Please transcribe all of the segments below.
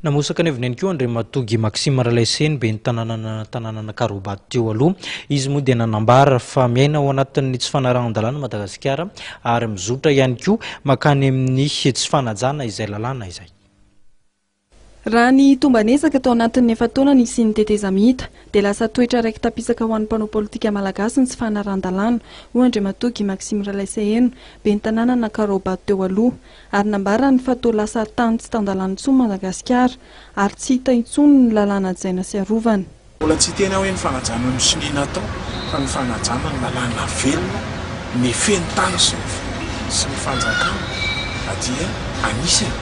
Namosaka ny heviny ihany koa Andriamatoa Guy Maxime Ralaiseheno, ben'ny tanànan'Ankaraobato teo aloha. Izy moa dia nanambara fa miaina ao anatin'ny tsy fanarahan-dalàna Madagasikara ary mizotra ihany koa mankany amin'ny tsy fanajana izay lalàna izay. Raha ny tomban'ezaka tao anatin'ny efa-taona nisian'ny tetezamita, dia lasa toetra raiki-tapisaka ho an'ny mpanao politika malagasy ny tsy fanarahan-dalàna, hoy Andriamatoa Guy Maxime Ralaiseheno, ben'ny tanànan'Ankaraobato teo aloha. Ary nambarany fa toa lasa tany tsy tan-dalàna intsony Madagasikara, ary tsy hita intsony ny lalàna hajaina sy arovana. Mbola tsy hiteny aho hoe ny fanajana ny sonia natao fa ny fanajana ny lalàna velona mifehy ny tany sy ny sy ny fanjakana dia anisany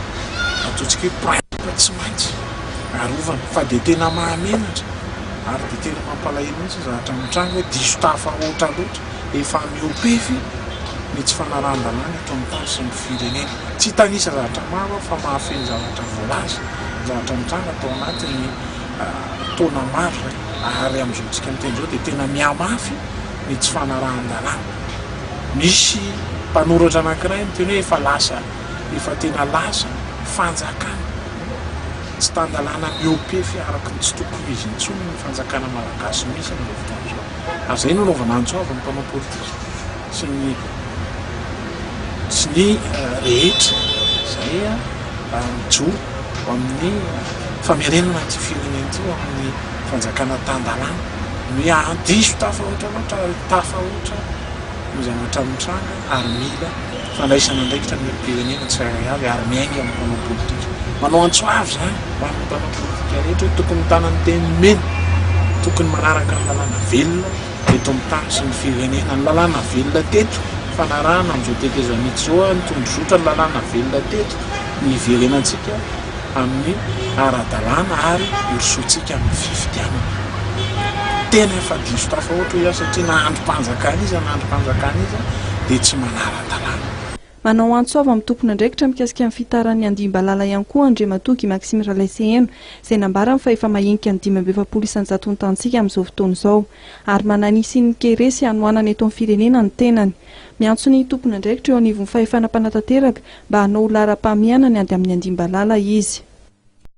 ataontsika hoe principe tsy maintsy arovana fa dia tena mahamenatra ary dia tena mampalahelo mihitsy ny zavatra mitranga hoe diso tafahoatra loatra efa mihoa-pefy ny tsy fanarahan-dalàna eto amin'ny tany sy ny firenena. Tsy hitanisa zavatra maro aho fa mahafehy ny zavatra voalaza, ny zavatra nitranga tao anatin'ny taona maro izay. Ary amin'izao tsika miteny izao dia tena mihamafy ny tsy fanarahan-dalàna. Misy mpanoratra anankiray miteny hoe efa lasa, efa tena lasa fanjakana tsy tan-dalàna mihoa-pefy araka ny tsy tokony ho izy intsony ny fanjakana malagasy misy amin'izao fotoana izao. Ary izay no anaovana antso avo ny mpanao politika sy ny sy ny rehetra izay mijoro ho amin'ny famerenana ity firenena ity ho amin'ny fanjakana tan-dalàna. Ny hoe diso tafahoatra loatra ary tafahoatra ny zavatra mitranga ary mila fandraisana andraikitra ny olom-pirenena tsirairay avy ary miainga amin'ny mpanao politika. Manao antso avo izany ho an'ny mpanao politika rehetra hoe tokony mitana ny teny nomena, tokony manaraka ny lalàna velona eto amin'ny tany sy ny firenena. Ny lalàna velona teto, fanarahana amin'izao tetezamita izao, ny tondrozotra ny lalàna velona teto, ny hiverenantsika amin'ny ara-dalàna ary hirosoantsika amin'ny fifidianana. Tena efa diso tafahoatra hoy aho satria na andrim-panjakana iza na andrim-panjakana iza dia tsy manara-dalàna. Manao antso avo amin'ny tompon'andraikitra mikasika ny fitaran'ny andiam-balala ihany koa Andriamatoa Guy Maxime Ralaiseheno izay nambarany fa efa mahenika ny 45 isan-jaton'ny tanintsika amin'izao fotoana izao ary manahy ny hisian'ny kere sy hanoanana eto amin'ny firenena ny tenany. Miantso ny tompon'andraikitra eo anivon'ny fahefana mpanatanteraka mba hanao ho laharam-pahamehana ny ady amin'ny andiam-balala izy.